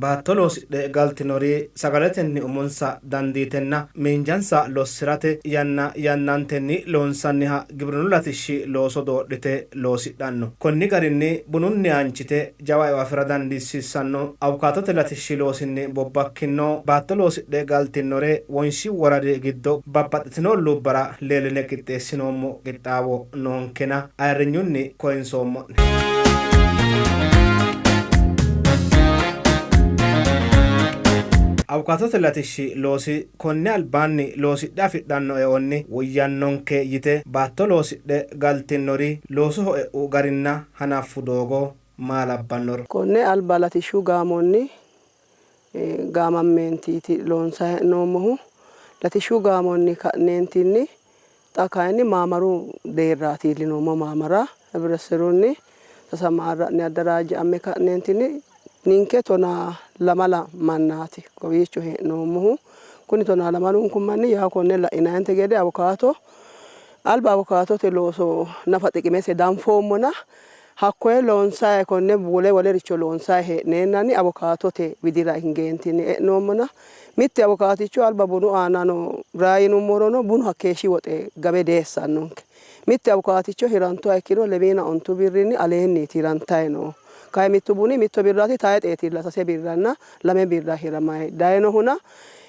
Baatto loosidhe galtinori sagaletenni umonsa dandiitenna miinjansa lossi'rate yanna yannantenni loonsanniha gibrinnu latishshi looso doodhite loosidhanno. Konni garinni bununni aanchite jawa eo afi'ra dandiissiissanno Awukaatote latishshi loosinni bobbakkinno baatto loosidhe galtinnore Wonshi woradi giddo babbaxxitino olluubbara leelline qixxeessinoommo qixxaawo noonkena ayirrinyunni koyinsoommo'ne. Awukaatote latishshi loosi konni albaanni loosidhe afidhanno eonni woyyannonke yite baatto loosidhe galtinnori loosoho e'u garinna hanaffu doogo maa labbannoro. Konne alba latishshu gaamonni gaamammeentiiti loonsanni hee'noommohu. Latishshu gaamonni ka'neentinni xa kayinni maamaru deerraati iillinoommo. Maamara Hibiresirunni tasamaarra'ne addaraajja'amme ka'neentinni ninke tonaa lamala mannaati kowiicho hee'noommohu. Kuni tonaa lamalunku manni yawo konne la'inayinte gede awukaato alba awukaatote looso nafa xiqimese danfoommona Hakkoye loonsayi konne wole wolericho loonsayi hee'neennanni awokaatote widira hingeentinni e'noommona mitte awokaaticho alba bunu aanano raa yinummorono bunu hakkeeshshi woxe gawe dieessannonke. Mitte awokaaticho hirantuha ikkiro lemiina ontu birrinni aleenniiti hirantayi noohu. Kayi mittu buni mitto birraati tayixeetilla sase birranna lame birra hiramayi dayinohuna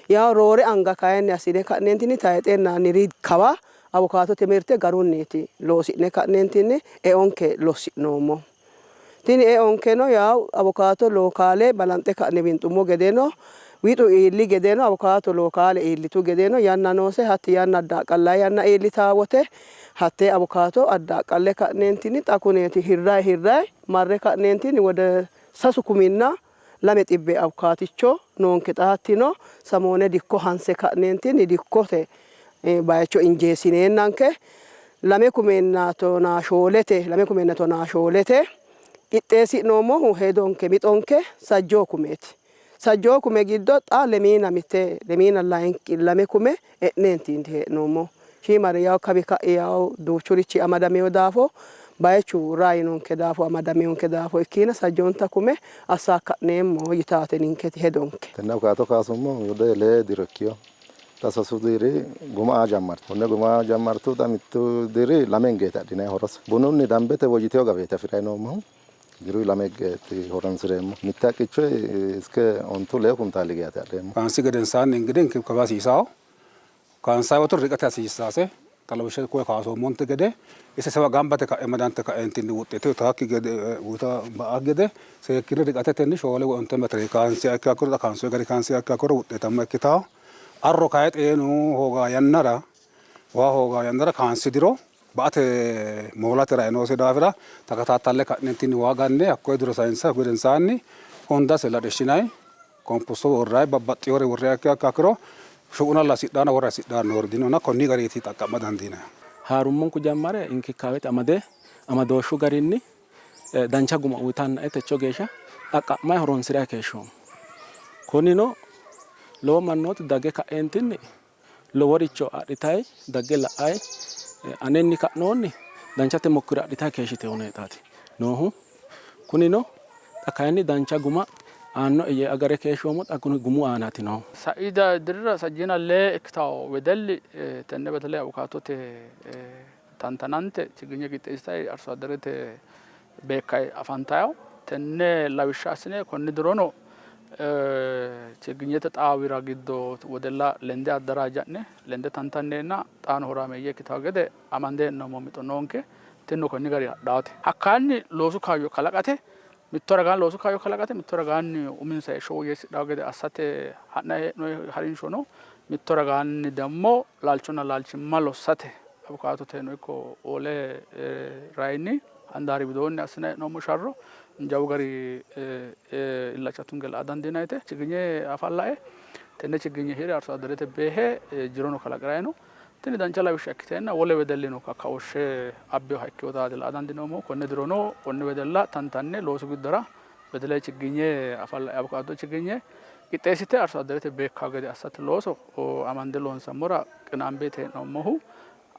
yawo roore anga kayinni assine ka'neentinni tayixenna niri kawa Awukaatote mirte garunniiti loosi'ne ka'neentinni eonke lossi'noommo. Tini eonkeno yaw awukaato lookaale balanxe ka'ne winxummo gedeno wixu iilli gedeno awukaato lookaale iillitu gedeno yanna noose hatti yanna addaaqqallayi yanna iillitaa wote hattee awukaato addaaqqalle ka'neentinni xa kuneeti hirrayi hirrayi marre ka'neentinni wode sasu kuminna 200 awukaaticho noonke xa hattino samoone dikko hanse ka'neentinni dikkote bayicho injeessineennanke lame kumenna tonaa shoolete lame kumenna tonaa shoolete qixxeessi'noommohu hedonke mixonke sajjoo kumeeti. Sajjoo kume giddo xa lemiina mitte lemiina layinki lame kume e'neentiinti hee'noommohu. Shiimare yawo kawi ka'i yawo duuchurichi amadamino daafo bayichu rainonke daafo amadamiyonke daafo ikkiina sajjoonta kume assaakka'neemmo yitaate ninketi hedonke. Tenne awukaato kaasummo wode lee diro ikkino. Xa sasu diri guma aa jammartu. Konne guma aa jammartu xa mittu diri lame hingeeti adhinanni horose. Bununni dambete woyyitino gaweeti afi'rayi noommohu. Diru lame higeeti horonsi'reemmo. Mitte haqqichoyi iske ontu lee kuntaali geyaati adheemmo. Kaansi gedensaanni ingidihi inkibikabe hasiisawo. Kaansayi woyte riqate hasiissaase. Xa lawishsha koye kaasoommonte gede ise sewa gamba yite ka'e amadante ka'eentinni wuxxite utaakki gede uta ba'akki gede seekkine riqatetenni shoole woy onte metire kaansiha ikkiha ikkiro xa kaansoyi gari kaansiha ikkiha ikkiro wuxxeetamma ikkitawo. Arro kayi xeenu hoogaa yannara waa hoogaa yannara kaansi diro ba'ate moolate rae noose daafira takataattalle ka'neentinni waa ganne hakkoye diro sayinse gedensaanni hundase ladhishshinayi Komposto worrayi babbaxxinore worriha ikkiha ikkiro shuqunalla hasidhanno wora hasidhannori dinona konni gariiti xaqqa'ma dandiinannihu. Haarummonku jammare inkikkaawete amade amadooshshu garinni dancha guma uytannae techo geeshsha xaqqa'mayi horonsi'rayi keeshshoommo. Kunino lowo mannooti dagge ka'eentinni loworicho adhitayi dagge la'ayi anenni ka'noonni dancha temokkiro adhitayi keeshshitino huneetaati noohu. Kunino xa kayinni dancha guma aannoe yee agare keeshshoommo, xa kuni gumu aanaati noohu. Sai dirira sajjiina lee ikkitanno wedelli tenne betele awukaatote tantanante chiginye qixxeessitayi arsoadderete beekkayi afantayo. Tenne lawishsha assine konni dirono chigginyete xaawira giddo wedella lende addaraaja'ne lende tantanneenna xaano horaameeyye ikkitanno gede amande hee'noommo mixo noonke. Tinino konni garinni hadhaate. Hakkaanni loosu kaayyo kalaqate mitto ragaanni loosu kaayyo kalaqate mitto ragaanni uminsa heeshsho woyyeessidhanno gede assate ha'nanni hee'noonni harinsho no. Mitto ragaanni dammo laalchonna laalchimma lossate Abukaatoteno ikko wole rayinni handaari widoonni assinanni hee'noommo sharro jawu gari illacha tunge la''a dandiinannite. Chiginye afalla'e tenne chigginye hire arso adderete beehe jirono kalaqi'ranni no. Tini dancha lawishsha ikkiteenna wole wedellino kakkaooshshe abbinoha ikkinotaati la''a dandiinoommohu. Konne dirono konne wedella tantanne loosu giddora bedele chigginye afalla'e abukaado chigginye qixxeessite arso adderete beekkanno gede assate looso amande loonsammora qinaambeeti hee'noommohu.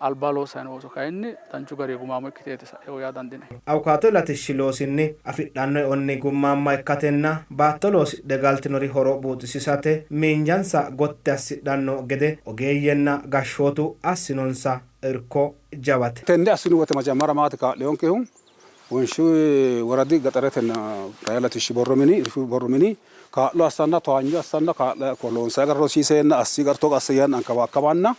Alba loossanni noo looso kayinni danchu garinni gumaamo ikkiteeti sa'ino yaa dandiinanni. Awukaatote latishshi loosinni afidhanno eonni gummaamma ikkatenna baatto loosidhe galtinori horo buuxisiisate miinjansa gotti assidhanno gede ogeeyyenna gashshootu assinonsa irko jawate. Tenne assini wote majammara maati kaa'liyonkehu Wonshu woradi gaxaretenna rayi latishshi borro mini, irshu borro mini kaa'lo assanna towaanyo assanna kaa'lo loonsayi gara rosiiseenna assi gara togo asse yaanna ankabakkabanna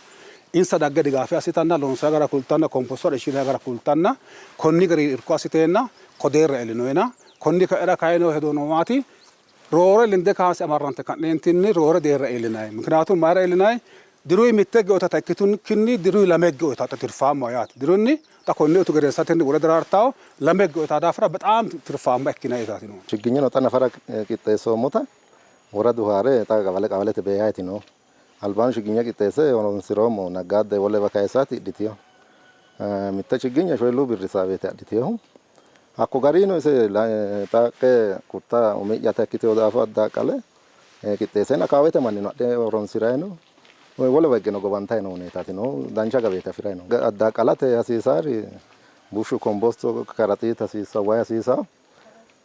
insa dagge digaafe assitanna loonsayi gara kultanna komposto ishinayi gara kultanna konni gari irko assiteenna ko deerra iillinoyena konni ka'ira kayi noo hedo noo maati roore lende kaanse amarrante ka'neentinni roore deerra iillinayi mikinaatu mayira iillinayi Diruyi mitte higge uytata ikkitukkinni diruyi lame higge uytata tirfaammaho yaate. Dirunni xa konne utu gedensatenni wole daraartawo lame higge uytaa daafira bexaam tirfaamma ikkinayitaati noohu. Chigginyeno xa nafara qixxeessoommota woradu haa're xa qawale qawalete beehayti noohu. Albaanni chigginye qixxeesse horonsi'roommo. Naggaadde wolewa kayissaati hidhitino. Mitte chigginye shoyilluu birri saaweeti adhitinohu. Hakko garino ise xaqqe kutta umi'yata ikkitino daafo addaqqale qixxeesseenna akaawete mannino adhe horonsi'rayi no. Wolewa higgeno gowantayi noo huneetaati noohu. Dancha gaweeti afi'rayi noohu. Addaqqalate hasiisaari bushshu kombosto, karaxiite hasiissawo, wayi hasiisawo.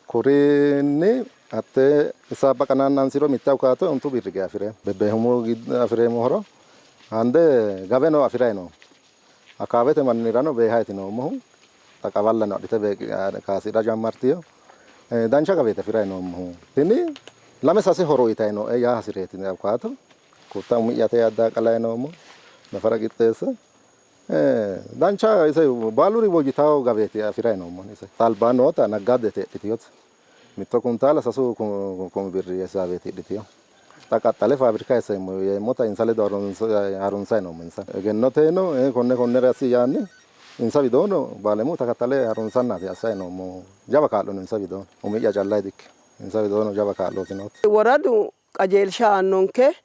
Kurinni hatte isaabba qanaannansiro mitte awukaato ontu birri geya afi'reemmo. Bebbeehumo afi'reemmo horo hande gaweno afi'rayi noommo. Akaawete mannirano beehayti noommohu. Xa qawallano adhite kaasi'ra jammartino. Dancha gaweeti afi'rayi noommohu. Tini lame sase horo uyitayi nooe yaa hasi'reeti awukaato. Kutta umi'yate addaaqalayi noommo. Nafara qixxeesse. Dancha ise baaluri woyyitawo gaweeti afi'rayi noommo ise. Albaanni noota naggaadete hidhitinote. Mitto kuntaala sasu kumi birri hisaabeeti hidhitino. Xa qaxxale faabirika eesseemmo yeemmota insa ledo harunsayi noommo insa. Egennoteno konne konnere assi yaanni insa widoono baalemu takattale harunsannaati assayi noommohu. Jawa kaa'lo no insa widoonni. Umi'ya calla dikkino. Insa widoono jawa kaa'looti nooti. Woradu qajeelsha aannonke,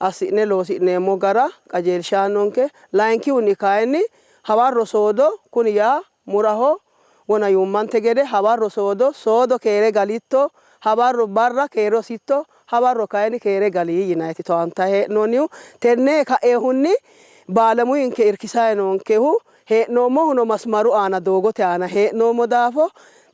assi'ne loosi'neemmo gara qajeelsha aannonke. Layinkihunni kayinni hawarro soodo, kuni yaa muraho, wona yuummante gede hawarro soodo, soodo keere galitto, hawarro barra keere hositto, hawarro kayinni keere gali yinanniiti towaantanni hee'noonnihu. Tenne kaeehunni baalemuyinke irkisayi noonkehu Hee'noommohuno masmaru aana doogote aana hee'noommo daafo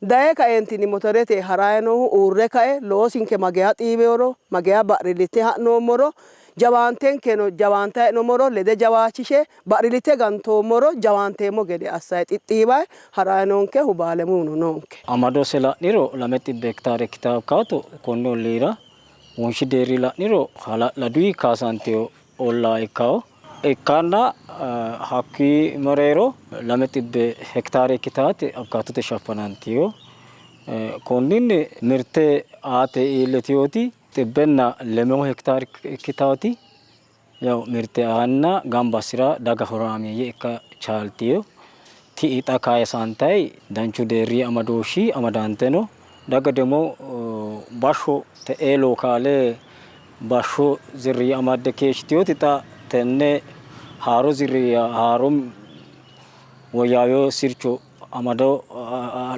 daye kaeentinni motorete ha'rayi noohu uurre kae loosinke mageya xiiweworo, mageya ba'rillitte ha'noommoro, jawaantenkeno jawaantayi hee'noommoro lede jawaachishe ba'rillitte gantoommoro jawaanteemmo gede assayi xixxiiwayi ha'rayi noonkehu baalemuno noonke. Amadose la'niro 200 hektaare ikkitanno Awukaato konni olliira wonshi deerri la'niro hala'laduyi kaasantino ollaa ikkanno. Ikkanna hakkuyi mereero 200 hektaare ikkitaati Awukaatote shaffanantino. Konninni mirte aate iillitinoti 102 hektaare ikkitaati yaw mirte aanna gamba assira daga horaameeyye ikka chaaltino. Ti'i xa kayisantayi danchu deerri amadooshshi amadante no. Daga demo bashsho te'ee lookaale bashsho zirriya amadde keeshshitinoti xa tenne haaro zirriya haaro woyyaawino sircho amado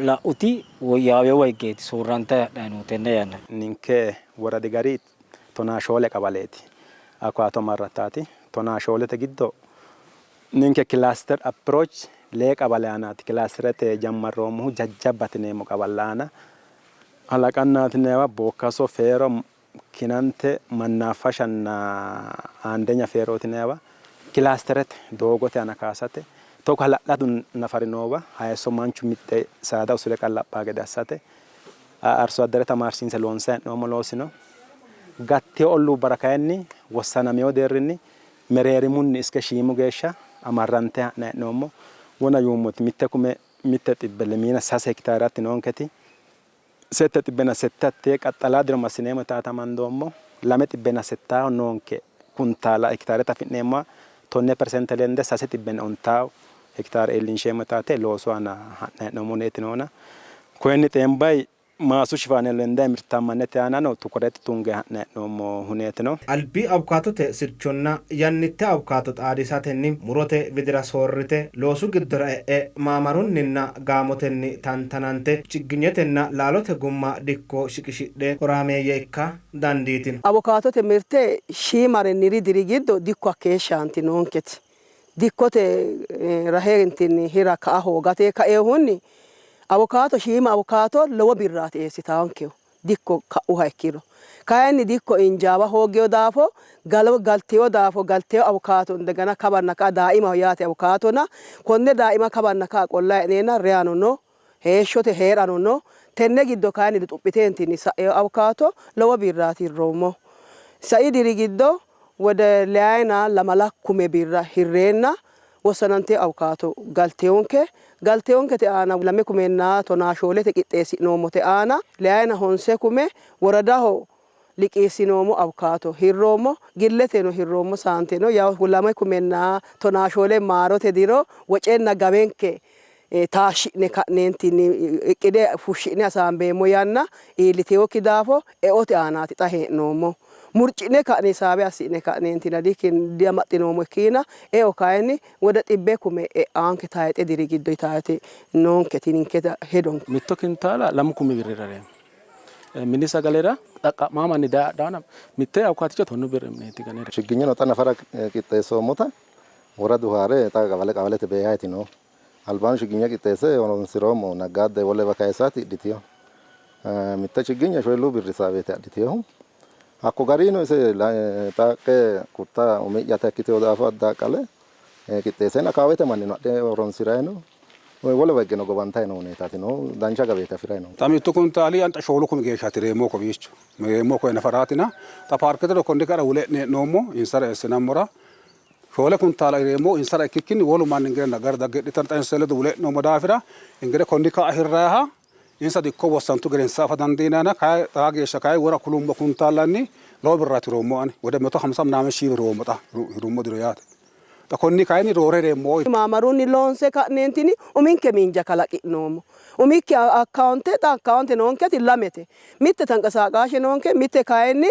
la'uti woyyaawinowa higgeeti soorrantayi hadhayi noohu tenne yannara. Ninke woradi gari tonaa shoole qawaleeti Awukaato marrattaati. Tonaa shoolete giddo Ninke cluster approach lee qawale aanaati kilasterete jammarroommohu jajjabbate yineemmo qawalla aana Halaqannaati yineemmowa Bookkaso, Feero, Kinante, Mannaaffashanna Aandenya Feerooti yineemmowa kilasterete doogote aana kaasate togo hala'ladu nafari noowa hayisso manchu mitte saada usure qallaphaa gede assate Arsoaddere tamaarsiinse loonsanni hee'noommo loosi no. Gattino olluubbara kayinni wossanamino deerrinni mereerimunni iske shiimu geeshsha amarrante ha'nanni hee'noommo. Wona yuummoti mitte kume mitte xibbe lemiina sase hekitaareratti noonketi sette xibbenna sette hattee qaxxalaa diro massineemmo yitaata amandoommo. Lame xibbenna settaaho noonke kuntaala hekitaarete afi'neemmoha tonne peresente lende sase xibbenna ontaawo hekitaare iillinsheemmo yitaate loosu aana ha'nanni hee'noommo huneeti noona. Koyenni xeembayi Maasu shifaane lendayi mirtaammannete aanano tukurete tunge ha'nanni hee'noommo huneetino. Albi Awukaatote sirchonna yannitte Awukaato xaadisatenni mu'rote widira soorrite loosu giddora e'e maamarunninna gaamotenni tantanante chigginyetenna laalote gumma dikko shiqishidhe horaameeyye ikka dandiitino. Awukaatote mirte shiimare niri diri giddo dikko hakkeeshshaanti noonketi. Dikkote rahentinni hira ka'a hoogate kaeehunni awukaato shiima awukaato lowo birraati eessitaankehu dikko ka'uha ikkiro. Kayinni dikko injaawa hooggeyo daafo galteyo daafo galteyo awukaato indegena kawanna ka'a daaimaho yaate awukaatona konne daaima kawanna ka'a qollayi hee'neenna reyano no, heeshshote hee'rano no. Tenne giddo kayinni luxuphiteentinni sa'eyo awukaato lowo birraati hirroommohu. Sai diri giddo wode leyayina lamala kume birra hirreenna wossanantino awukaato galteyonke. Galteyonkete aana lame kumenna tonaa shoolete qixxeessi'noommote aana leyayina honse kume woradaho liqiissinoommo awukaato hirroommo. Gilleteno hirroommo saanteno yawo lame kumenna tonaa shoole maarote diro wocenna gawenke taashshi'ne ka'neentinni iqqide fushshi'ne hasaambeemmo yanna iillitinokki daafo eote aanaati xa hee'noommohu. Murci'ne ka'ne hisaabe assi'ne ka'neentinna diamaxxinoommo ikkiina eo kayinni wode xibbe kume e'anke tayxe diri giddo yitaati noonketi ninketa hedonke. Mitto kintaala 2 kumi birrira hireemmo. Mini sagalera xaqqa'maa manni daye adhaana mitte awukaaticho 50 birrinniiti ganere. Chigginyeno xa nafara qixxeessoommota woradu haare xa qawale qawalete beehayti noohu. Albaanni chigginye qixxeesse horonsi'roommo naggaadde wolewa kayissaati hidhitino. Mitte chigginye shoyilluu birri saaweeti adhitinohu. Hakko garino ise xaqqe kutta umi'yata ikkitino daafo addaqqale qixxeesseenna akaawete mannino adhe horonsi'rayi no. Wolewa higgeno gobantayi noo huneetaati noohu. Dancha gaweeti afi'rayi noohu. Xa mittu kuntaali ani xa shoolu kumi geeshshaati hireemmohu kowiicho. Hireemmohu koye nafaraatina. Xa paarketeno konni ka'a wule e'ne hee'noommo insara eessinammora. Shoole kuntaala hireemmohu insara ikkikkinni wolu manni ingire nagara dagge hidhitanno. Xa insa ledo wule e'noommo daafira ingire konni ka'a hirrayiha insa dikko wossantu gedensa afa dandiinayina kayi xaa geeshsha kayi wora kulummo kuntaallanni lowo birraati hiroommo ani wode meto hamsa minaamin shii birr hiroommo xa hirummo diro yaate. Xa konni kayinni roore hireemmo. Maamarunni loonse ka'neentinni uminke miinja kalaqi'noommo. Umikki akkaawunte xa akkaawunte noonketi lamete. Mitte tanqasaaqaashe noonke, mitte kayinni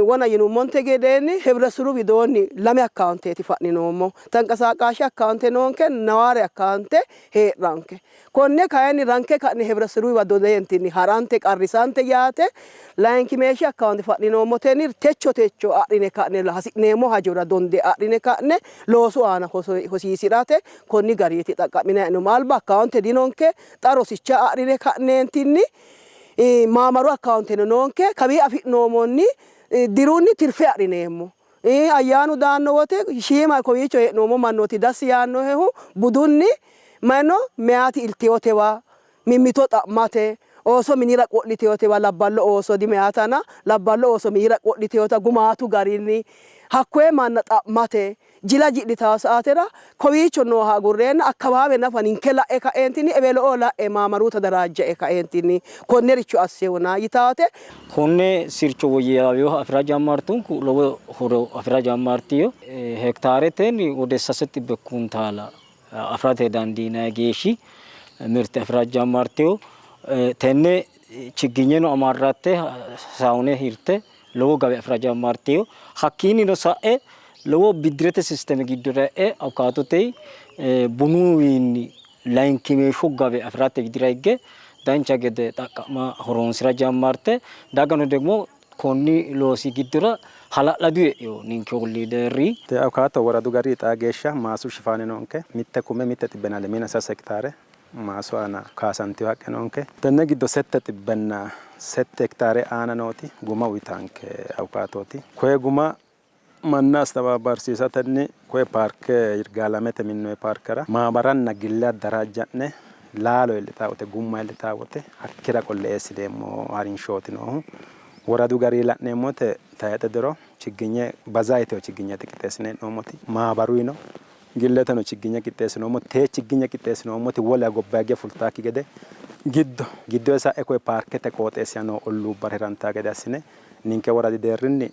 wona yinummonte gedeenni Hibresiru widoonni lame akkaawunteeti fa'ninoommohu. Tanqasaaqaashe akkaawunte noonke, Nawaare akkaawunte hee'ranke. Konne kayinni ranke ka'ne Hibresiruwiwa dodeentinni ha'rante qarrisante yaate layinkimeeshshi akkaawunte fa'ninoommotenni techo techo adhine ka'ne hasi'neemmo hajora donde adhine ka'ne loosu aana hosiisi'rate konni gariiti xaqqa'minanni hee'noommo. Alba akkaawunte dinonke, xa rosicha adhine ka'neentinni maamaru akkaawunteno noonke, kawii afi'noommonni dirunni tirfe adhineemmo. Ayyaanu daanno wote shiima kowiicho hee'noommo mannooti dassi yaannohehu budunni mayino meyaati iltinotewa mimmito xa'mate, ooso minira qo'litinotewa labballo ooso dimeyaatana labballo ooso minira qo'litinota gumaatu garinni hakkoye manna xa'mate jila ji'litanno saatera kowiicho nooha agurreenna akkawaawe nafa ninke la'e ka'eentinni ewelo'oo la'e maamaru tadaraajja'e ka'eentinni konnericho assewona yitaate. Konne sircho woyyaawinoha afi'ra jammartunku lowo horo afi'ra jammartino. Hektaaretenni wode sase xibbe kuntaala afi'rate dandiinanni geeshshi mirte afi'ra jammartino. Tenne chigginyeno amarratte saawune hirte lowo gawe afi'ra jammartino. Hakkiinnino sa'e lowo biddirete sisteme giddora e'e awukaatote bunuwiinni layinkimeeshsho gawe afi'rate widira higge dancha gede xaqqa'ma horoonsi'ra jammarte dagano degmo konni loosi giddora hala'ladu e'ino ninke ollii deerri. Te awukaato woradu gari xaa geeshsha maasu shifaane noonke. Mitte kume mitte xibbenna lemiina sase hektaare maasu aana kaasantino haqqe noonke. Tenne giddo sette xibbenna sette hektaare aana nooti guma uyitaanke awukaatooti. Koye guma manna astabaabbarsiisatenni koye paarke Yirgaalamete minnoyi paarkera maabaranna gille addaraajja'ne laalo iillitaa wote gumma iillitaa wote hakkira qolle eessineemmo harinshooti noohu. Woradu garii la'neemmo wote tayixe diro chigginye baza yitewo chigginyete qixxeessine hee'noommoti maabaruyino gilleteno chigginye qixxeessinoommo. Tee chigginye qixxeessinoommoti wole gobba higge fultaakki gede giddo giddo sa'e koye paarkete qooxeessira noo olluubbara hirantaa gede assine ninke woradi deerrinni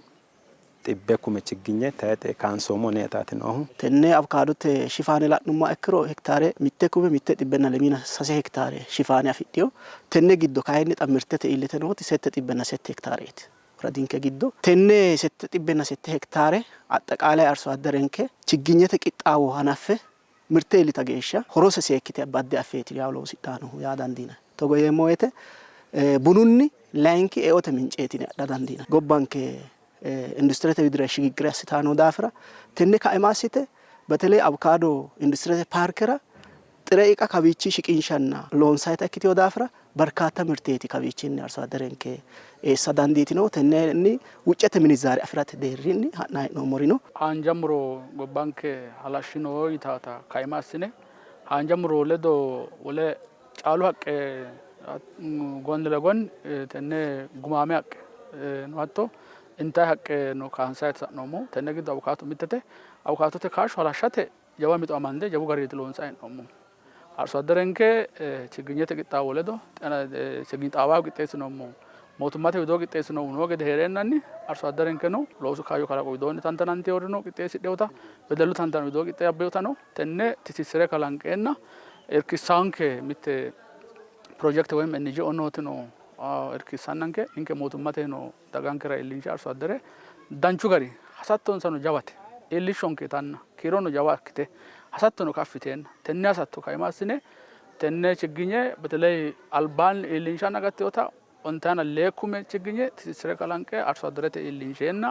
xibbe kume chigginye tayixe kaansoommo neetaati noohu. Tenne avokaadote shifaane la'nummoha ikkiro hektaare mitte kume mitte xibbenna lemiina sase hektaare shifaane afidhino. Tenne giddo kayinni xa mirtete iillite nooti sette xibbenna sette hektaareeti woradinke giddo. Tenne sette xibbenna sette hektaare axxaqaalaye arsoadderenke chigginyete qixxaawo hanaffe mirte iillita geeshsha horose seekkite badde affeeti yawo loosidhannohu yaa dandiinanni. Togo yeemmo woyte bununni layinki eote minceeti yine adha dandiinanni. Gobbanke industirete widira shigiggire assitanni noo daafira tenne kaima assite በተለይ አቮካዶ ኢንዱስትሪ ፓርክራ ጥሬ ዕቃ kawiichi shiqinshanna loonsayita ikkitino daafira barkaata mirteeti kawiichinni arso adderenke eessa dandiitino tennenni wuccete minizaari afirate deerrinni ha'nanni hee'noommori no. Haanja muro gobbanke halashshino yitaata kaima assine haanja muro ledo wole caalu haqqe ጎን ለጎን tenne gumaame haqqe no hatto intayi haqqe no kaansayi sa'noommo. Tenne giddo awukaato mittete. Awukaatote kaashsho halashshate jawa mixo amande jawu garinniiti loonsayi hee'noommohu. አርሶ አደረንኬ ችግኘተ qixxaawo ledo ችግኝ xaawaho qixxeessinoommo mootimmate widoo qixxeessinoommo noo gede hee'reennanni arso adderenkeno loosu kaayyo kalaqo widoonni tantananteewori no qixxeessidhewota wedellu tantano widoo qixxaabbewota no tenne tisissire kalanqeenna irkissaanke mitte ፕሮጀክት ወይም NGO nooti no irkissannanke ninke mootimmate no dagankera iillinshe arso addere danchu gari hasattonsano jawate iillishshonke yitanna kiirono jawa ikkite hasattono kaffiteenna tenne hasatto kaima assine tenne chigginye በተለይ albaanni iillinshanna gatteewota ontaana lee kume chigginye tisissire kalanqe arso adderete iillinsheenna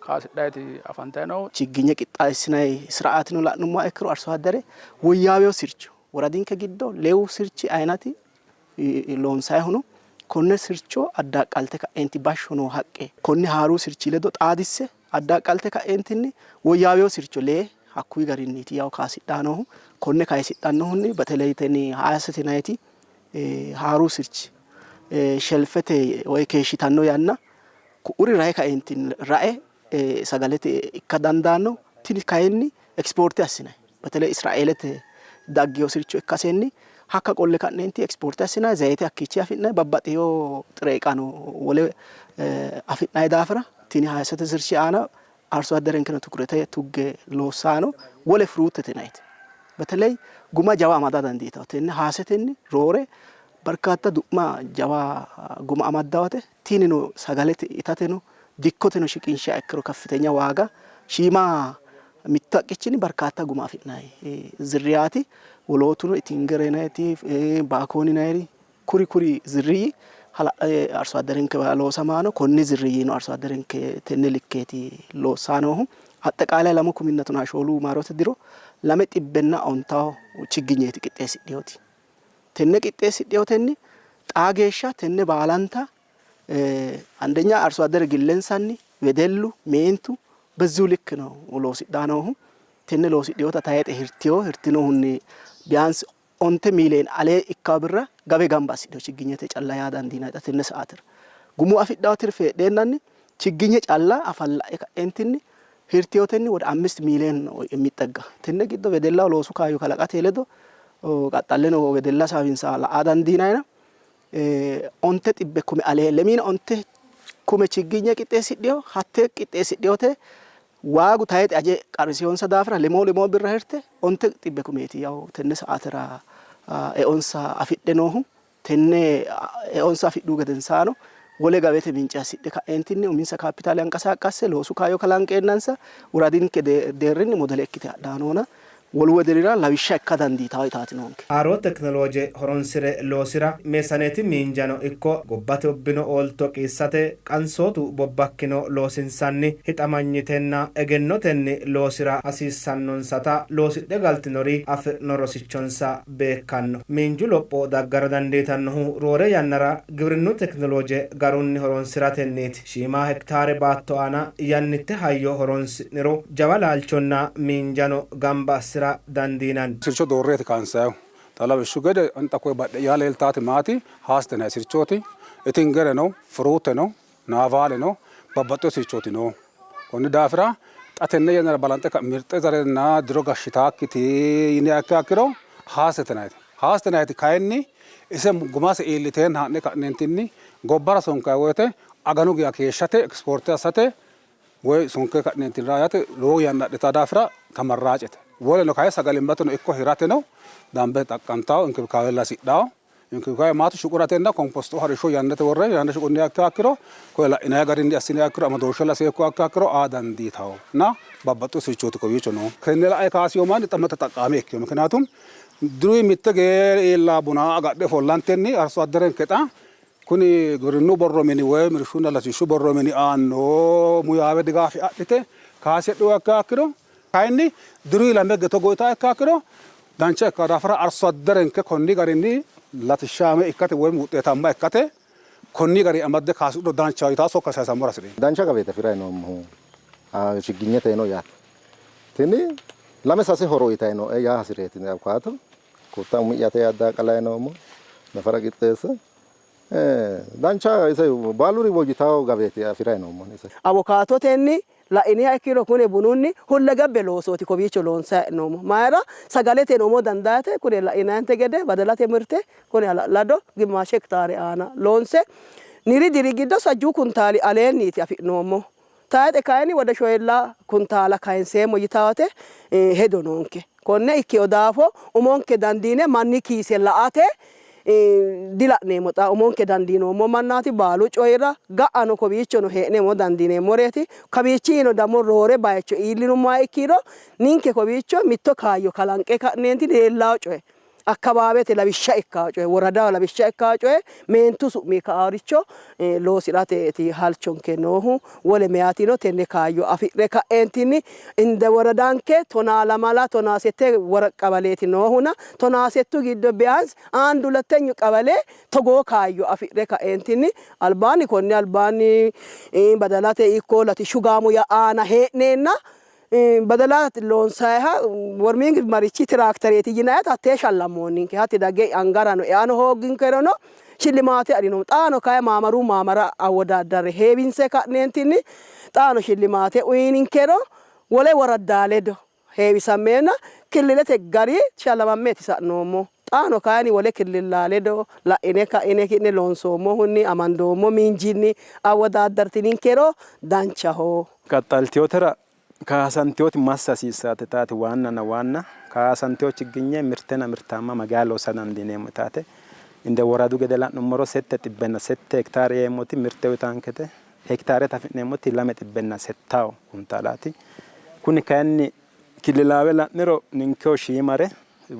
kaasidhayti afantayi noohu. ችግኘ qixxeessinay ስርዓትino la'nummoha ikkiro arso addere woyyaaweyo sircho woradinke giddo lewu sirchi ayinati loonsayihu no. Konne sircho addaqqalte ka'eenti bashsho noo haqqe konni haaruu sirchi ledo xaadisse addaqqalte ka'eentinni woyyaaweyo sircho lee hakkuyi garinniiti yawu kaasidhaa noohu. Konne kayisidhannohunni በተለይ haasete yinayiti haaruu sirchi shelfete woy keeshshitanno yanna ku'uri rae ka'eentinni rae sagalete ikka dandaanno. Tini kayinni ekspoorte assinayi በተለይ Israeelete daggeyo sircho ikkasenni hakka qolle ka'neenti ekspoorte assinayi zayite hakkiichi afi'nayi babbaxxeyo xire iqano wole afi'nayi daafira tini haayissote sirchi aana arso adderenkeno tukurete tugge loossaano wole fruutete yinayite በተለይ guma jawa amada dandiitawo tenne haasetenni roore barkaata du'ma jawa guma amaddawate tinino sagalete itateno dikkoteno shiqinshiha ikkiro kaffitenya waaga shiima mittu haqqichinni barkaata guma afi'nayi zirriyaati. Wolootuno itingere yinayiti baakooni yinayiri kuri kuri zirriyi arso adderenke loosamaano konni zirriyyino arso adderenke tenne likkeeti loossaa noohu. አጠቃላይ lamu kuminna tonaa shoolu maarote diro lame xibbenna ontawo chigginyeeti qixxeessidhewoti. Tenne qixxeessidhewotenni xaa geeshsha tenne baalanta አንደኛ አርሶ አደር ግለንሳኒ wedellu meentu በዚሁ ልክ ነው loosidhaa noohu. Tenne loosidhewota tayixe hirtiyo hirtinohunni ቢያንስ onte miiliyen alee ikkawo birra gawe gamba assidhewo chigginyete calla yaa dandiinayita tenne sa'aatira. Gumu afidhawo tirfe heedheennanni chigginye calla afalla'e ka'eentinni hirtiyotenni ወደ 5 ሚሊዮን የሚጠጋ tenne giddo wedellaho loosu kaayyo kalaqate ledo qaxxalleno wedella saawinsa la'a dandiinayina onte xibbe kume alee lemiina onte kume chigginye qixxeessidhewo hattee qixxeessidhewote waagu tayixe aje qarrisewonsa daafira lemoo lemoo birra hirte onte xibbe kumeeti yawu tenne sa'aatera eonsa afidhe noohu. Tenne eonsa afidhu gedensaano wole gawete mince assidhe ka'eentinni uminsa kaapitaale hanqasaaqqasse loosu kaayyo kalanqeennansa woradinke deerrinni modele ikkite hadhaa noona wolu wedelira lawishsha ikka dandiitawo yitaati noonke. Haaroo tekinolooje horonsire loosira meessaneeti miinjano ikko gobbate ubbino oolto qiissate qansootu bobbakkino loosinsanni hixamanyitenna egennotenni loosira hasiissannonsata loosidhe galtinori afi'no rosichonsa beekkanno. Miinju lopho daggara dandiitannohu roore yannara giwirinnu tekinolooje garunni horonsiratenniiti. Shiima hektaare baatto aana yannitte hayyo horonsi'niro jawa laalchonna miinjano gamba assira dandiinanni. Sircho doorreeti kaansayihu. Xa lawishshu gede inxa koye badhe'yaa leeltaati maati haasete yinanni sirchooti. Itingere no, furuute no, naavaale no, babbaxxeyo sirchooti no. Konni daafira xa tenne yannara balanxe mirxe zarenna diro gashshitaakkiti yiniha ikkiha ikkiro haasete yinannite. Haasete yinanniti kayinni ise gumase iilliteenna ha'ne ka'neentinni gobbara sonkayi woyite aganu geya keeshshate ekspoorte assate woy sonke ka'neentinni raayate lowo yanna adhitaa daafira tamarraacete. Woleno kayi sagalimmateno ikko hirateno dambe xaqqantawo inkibikaawe hasidhawo. Inkibikaawe maatu shuquratenna komposto harisho yannate worre yanna shuqunniha ikkiha ikkiro koye la'inayi garinni assiniha ikkiro amadooshshe seekkuha ikkiha ikkiro aa dandiitawo na babbaxxino sirchooti kowiicho noohu. Tenne la'e kaasiyo manni xa ተጠቃሚ ikkino. ምክንያቱም diruyi mitte gee iilla buna agadhe ofollantenni arso adderenke xa kuni giwirinnu borro mini woy irshunna latishshu borro mini aanno muyaawe digaafi adhite kaasidhuha ikkiha ikkiro Kayinni diru lame higge togo uyitaha ikkiha ikkiro dancha ikka daafira arso adderenke konni garinni latishshaame ikkate woyim wuxeetamma ikkate konni gari amadde kaasidho dancha yitaa sokka sayisammora hasi'reemmo. Dancha gaweete afi'rayi noommohu chigginyete no yaate. Tini lame sase horo uyitayi nooe yaa hasireeti awukaato. Kutta umi'yate addaaqalayi noommo nafara qixxeesse dancha ise baaluri woyyitawo gaweeti afi'rayi noommo ise. Awukaatotenni la'iniha ikkiro kune bununni hullegabbe loosooti kowiicho loonsayi hee'noommo. Mayira sagalete umo dandaate kune la'inayinte gede badalate mirte kune hala'lado gimmaashe hektaare aana loonse niri diri giddo sajjuu kuntaali aleenniiti afi'noommo. Tayixe kayinni wode 4 kuntaala kayinseemmo yitawote hedo noonke. Konne ikkeyo daafo umonke dandiine manni kiise la'ate dila'neemmo. Xa umonke dandiinoommo mannaati baalu coyira ga'ano kowiichono hee'neemmo dandiineemmoreeti. Kawiichiino dammo roore bayicho iillinummoha ikkiro ninke kowiicho mitto kaayyo kalanqe ka'neenti leellawo coye akkawaawete lawishsha ikkawo coye woradaho lawishsha ikkawo coye meentu su'mi ka'aaricho loosi'rateeti halchonke noohu. Wole meyaatino tenne kaayyo afi're ka'eentinni inde woradanke 12 18 wora qabaleeti noohuna 18 giddo biyaansi አንድ ሁለተኛ ቀበሌ togoo kaayyo afi're ka'eentinni albaanni konni albaanni badalate ikko latishshu gaamo aana hee'neenna badala loonsayiha wormingi marichi tiraaktereeti yinayita hattee shallammoonninke hatti dagge angarano eano hoogginkerono shillimaate adhinoommo. Xaano kayi maamaru maamara awwodaaddarre heewinse ka'neentinni xaano shillimaate uyininkero wole woraddaa ledo heewisammeenna killilete gari shallamammeeti sa'noommo. Xaano kayinni wole killilla ledo la'ine ka'ine ki'ne loonsoommohunni amandoommo miinjinni awwodaaddartininkero danchaho. Qaxxaltiyotera kaasantiyoti massa hasiissaate taate waannana waanna kaasantiyo chigginye mirtena mirtaamma magaa loosa dandiineemmo taate inde woradu gede la'nummoro 708 hektaare yeemmoti mirte uyitaankete hektaarete afi'neemmoti 208 kuntaalaati. Kuni kayinni killilaawe la'niro ninkeho shiimare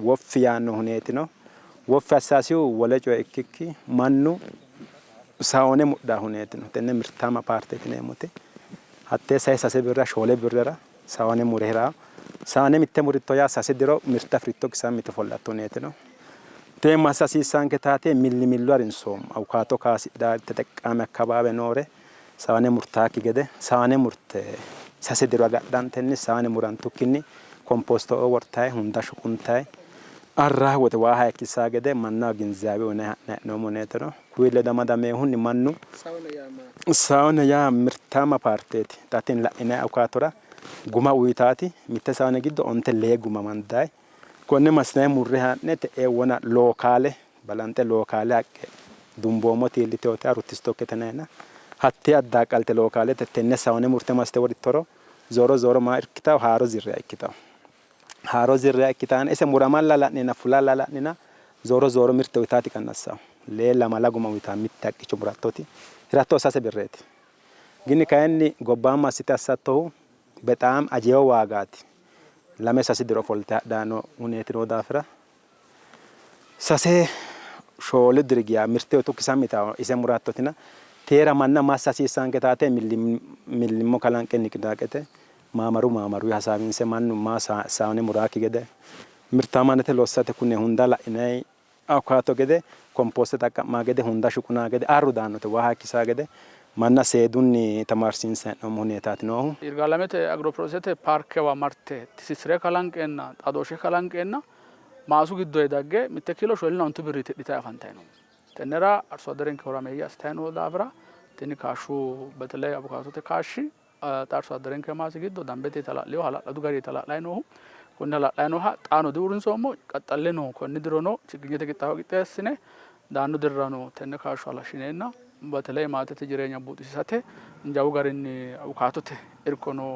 woffi yaanno huneetino. Woffi assaasihu wole coye ikkikki mannu saone mudhaa huneetino. Tenne mirtaama paarteeti yineemmoti hattee 3 3 birra 4 birrara saone mure hiraa. Saone mitte muritto yaa 3 diro mirte afiritto kisammi ofollatto huneetino. Tee massa hasiissaanke taate milli millu harinsoommo. Awukaato kaasidhaa teteqqaame akkabaabe noore saone murtaakki gede saone murte 3 diro agadhantenni saone murantukkinni komposto wortayi hunda shuquntayi arraa wote waa hayikkisaa gede mannaho ginzaabe uyinayi ha'nayi hee'noommo huneetino. Kuyi ledo amadameehunni mannu saone yaa mirtaama paarteeti. Xa tini la'inayi awukaatora guma uyitaati mitte saone giddo 5 guma amandayi. Konne massinayi murre haa'ne te'ee wona lookaale balanxe lookaale haqqe dumboommo iilliteyote ruttistokkete nayina hattee addaaqalte lookaalete tenne saone murte massite worittoro zoro zoro maa ikkitawo haaro zirriya ikkitawo. Haaro zirriya ikkitaana ise muramalla la'nina fulalla la'nina zoro zoro mirte uyitaati qannassawo. 2 lamala guma uyitaa mitte haqqicho murattoti hiratto 3 birreeti. Gini kayinni gobbaamma assite assattohu bexaam ajeyo waagaati. 2 3 diro ofolte hadhaano huneeti noo daafira 3 4 diri giya mirte utukki sammita ise murattotina teera manna massa hasiissaanke taate millimmo kalanqe niqinaaqete maamaru maamaru hasaawinse mannu maa saane muraakki gede mirtaamanete lossate kune hunda la'inayi awukaato gede komposte xaqqa'maa gede hunda shuqunaa gede arru daannote waa hayikkisaa gede manna seedunni tamaarsiinsa hee'noommo huneetaati noohu. Yirgaalamete agiropiroosete paarkewa marte tisissire kalanqeenna xaadooshshe kalanqeenna maasu giddo dagge 1 kiilo 4.5 birriiti hidhitayi afantayi no. Tennera arso adderenke horaameeyye assitayi noo daafira tini kaashshu በተለይ አቡካቶte kaashshi xa arso adderenke maasi giddo dambete tala'liyo hala'ladu gari tala'layi noohu. Konne hala'layi nooha xaano diuurrinsoommo qaxxalle no konni dirono chigginyete qixxaawo qixxeessine daanno dirrano tenne kaashshu halashshineenna በተለይ maatete jireenya buuxisiisate jawu garinni awukaatote irkono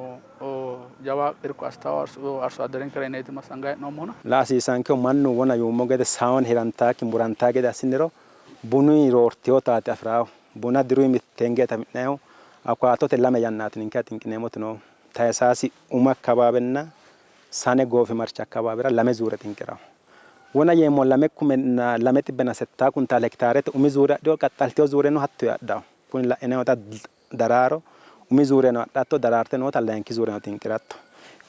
jawa irko assitawo arso adderenkera yineeti massangayi hee'noommohuna. La hasiisaankehu mannu wona yuummo gede saone hirantaakki murantaa gede assiniro bunuyi roortiyo taate afiraahu. Buna diruyi mitteengeeti afi'nayihu awukaatote 2 yannaati ninke xinqineemmoti noohu. Tayisaasi uma akkabaabenna sane goofimarchi akkabaabera 2 zuure xinqiraho. Wona yeemmo 208 kuntaale hektaarete umi zuure adhiyo qaxxaltiyo zuureno hatto adhaho. Kuni la'inayota daraaro umi zuureno adhatto daraarte noota layinki zuureno xinqiratto.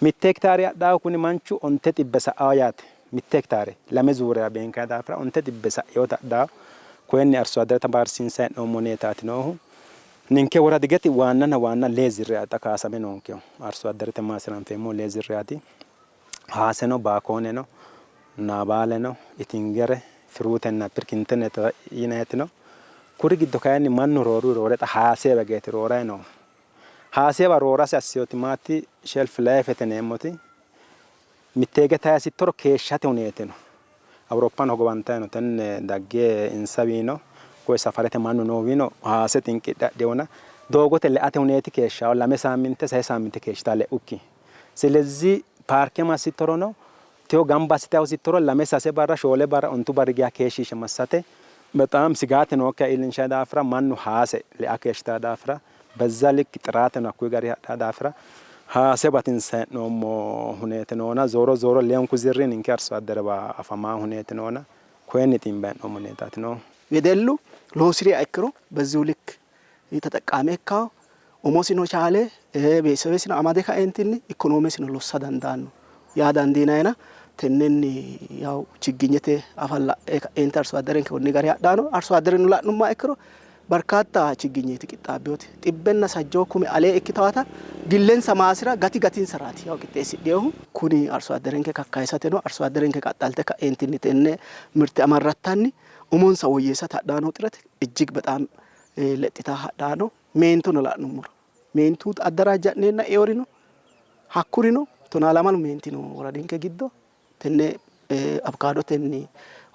Mitte hektaare adhaahu kuni manchu onte xibbe sa'awo yaate. Mitte hektaare lame zuurera beenkanni daafira onte xibbe sa'inota adhaawo. Koyenni arso addere tamaarsiinsanni hee'noommo huneetaati noohu. Ninke woradi gede waannanna waanna lee zirriyaati xa kaasame noonkehu. Arso adderete maasira anfeemmohu lee zirriyaati. Haaseno, Baakooneno, Naabaaleno, Itingere, Firuutenna Pirkintenete yinanniti no. Kuri giddo kayinni mannu rooru roore xa Haaseewa geeti roorayi noohu. Haaseewa roorase assinoti maati? Shelf lifete yineemmoti mitteege tayisittoro keeshshate huneeti no. Awuroppano hogowantayi no tenne dagge insawiino woy safarete mannu noowiino haase xinqidhe adhewona doogote leate huneeti keeshshawo lame saamminte sase saamminte keeshshitawo le'ukki. Silezzi paarke massittorono tewo gamba assite hosittoro lame sase barra shoole barra ontu barri geya keeshshiishe massate bexaam sigaate nookkiha iillinshayi daafira mannu haase lea keeshshitawo daafira bezza likki xiraateno hakkuyi gari hadhawo daafira haase batinsayi hee'noommo huneeti noona zooro zooro leunku zirri ninke arso adderewa afamaa huneeti noona koyenni xiimbayi hee'noommo huneetaati noohu. Wedellu loosiriha ikkiro በዚሁ ልክ ተጠቃሚ ikkawo umosino chaale beetesebesino amade kaentinni ikonoomesino lossa dandaanno yaa dandiinayina tennenni yaw chigginyete afa la'e kaenti arso adderenke konni gari hadhaano arso addereno la'nummoha ikkiro barkaatta chigginyeeti qixxaabbinoti xibbenna sajjoo kume alee ikkitawata gillensa maasira gati gatinsaraati yaw qixxeessidhinohu kuni arso adderenke kakkayisateno arso adderenke qaxxalte kaentinni tenne mirte amarrattanni umonsa woyyeessate hadhaano xirate ijjig bexaam lexxita hadhaano meentuno la'nummoro meentu addaraajja'neenna eorino hakkurino tonaa lamalu meenti no woradinke giddo tenne avokaadotenni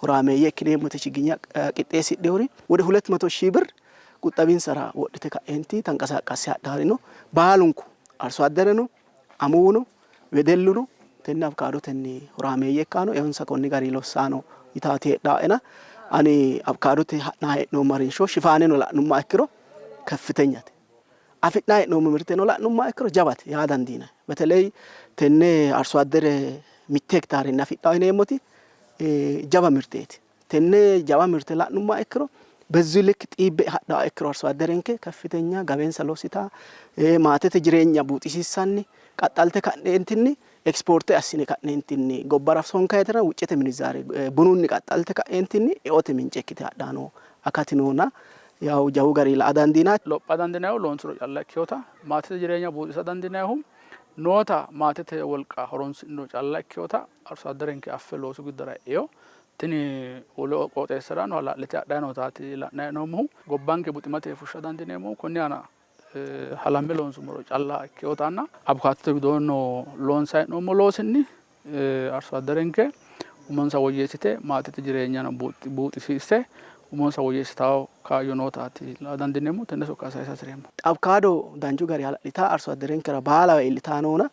horaameeyye ikkineemmote chigginya qixxeessidhinori ወደ ሁለት መቶ ሺህ ብር ቁጠቢንሰራ wodhite ka'eenti tanqasaaqqasse hadhaarino baalunku arso addereno amuwuno wedelluno tenne avokaadotenni horaameeyye ikkaano eonsa konni gari lossaano yitaati heedhaena ani avokaadote ha'naa hee'noommo harinsho shifaaneno la'nummoha ikkiro ከፍተኛte afi'nanni hee'noommo mirteno la'nummoha ikkiro jawate yaa dandiinanni. በተለይ tenne arso addere mitte hektaarenni afidhawo yineemmoti jawa mirteeti. Tenne jawa mirte la'nummoha ikkiro በዚሁ ልክ xiibbe hadhawo ikkiro arso adderenke ከፍተኛ gabensa lossita maatete jireenya buuxisiissanni qaxxalte ka'neentinni ekspoorte assine ka'neentinni gobbara sonkayitera wuccete minizaare bununni qaxxalte ka'neentinni eote mince ikkite hadhano akati noona yaw jawu gari la'a dandiinanni. Lopha dandiinannihu loonsiro calla ikkinota maatete jireenya buuxisa dandiinannihu noota maatete wolqa horonsi'niro calla ikkinota arso adderenke affe loosu giddora e'ino. Tini wole qooxeessirano hala'lite hadhanni nootaati la'nanni hee'noommohu. Gobbanke buximate fushsha dandiineemmohu konni aana halamme loonsummoro calla ikkinotanna abukaatote widoonno loonsanni hee'noommo loosinni arso adderenke umonsa woyyeessite maatete jireenyano buuxisiisse umonsa woyyeessitawo kaayyo nootaati la dandiineemmo. Tenne sokka sayisa hasireemmo. Avocado danchu gari hala'lita arso adderenkera baalawa iillita noona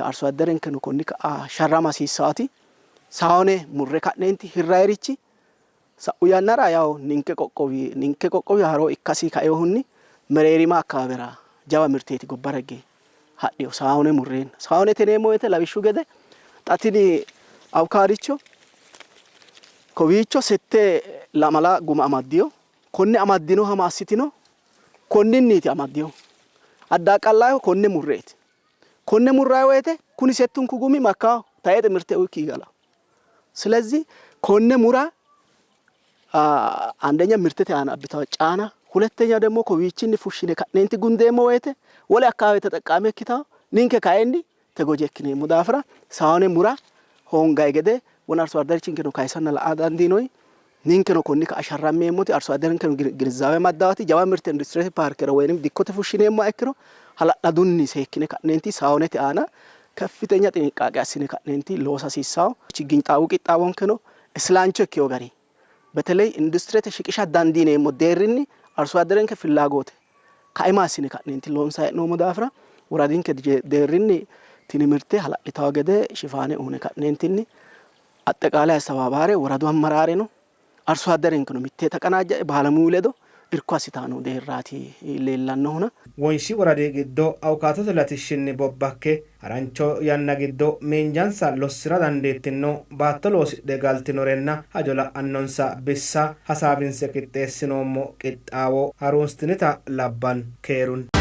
arso adderenkeno konni ka'a sharrama hasiissaati. Saawone murre ka'neenti hirrayirichi sa'u yannara yaw ninke qoqqowi ninke qoqqowi haro ikkasi kaeehunni mereerima akkawaawera jawa mirteeti gobbara higge hadhino saawone murreenna. Saawonete yineemmo woyte lawishshu gede xa tini awukaadicho kowiicho sette lamala guma amaddino. Konne amaddinoha ma assitino? Konninniiti amaddinohu. Addaaqallaayihu konne murreeti. Konne murrayi woyte kuni settunku gumi makkaho tayixe mirte uyikki gala. ስለዚህ konne mura አንደኛ mirtete aana abbitawo caana, ሁለተኛ ደግሞ kowiichinni fushshine ka'neenti gundeemmo woyte wole akkawawe ተጠቃሚ ikkitawo, ninke kayinni tegoje ikkineemmo daafira saawone mura hoongayi gede wona arso adderchinkeno kayisanna la''a dandiinoyi. Ninkeno konni ka'a sharrammeemmoti arso adderenkeno ginizaawe amaddawoti jawa mirte industirete paarkera woynim dikkote fushshineemmoha ikkiro hala'ladunni seekkine ka'neenti saawonete aana ከፍተኛ ጥንቃቄ assine ka'neenti loosa hasiissawo. Chigginyi xaawu qixxaawonkeno isilancho ikkewo gari በተለይ industirete shiqisha dandiineemmo deerrinni arso adderenke fillaagote kaima assine ka'neenti loonsayi hee'noommo daafira woradinke deerrinni tini mirte hala'litawo gede shifaane uyine ka'neentinni አጠቃላይ አስተባባሪ ወረዱ አመራሬ ነው አርሶ አደረንከno mitte taqanaajja'e baalamuyu ledo irko assitano deerraati leellannohuna. Wonshi woradi giddo awukaatote latishshinni bobbakke harancho yanna giddo miinjansa lossi'ra dandiitinno baatto loosidhe galtinorenna hajo la'annonsa bissa hasaawinse qixxeessinoommo qixxaawo harunsitinita labbanno. Keerunni.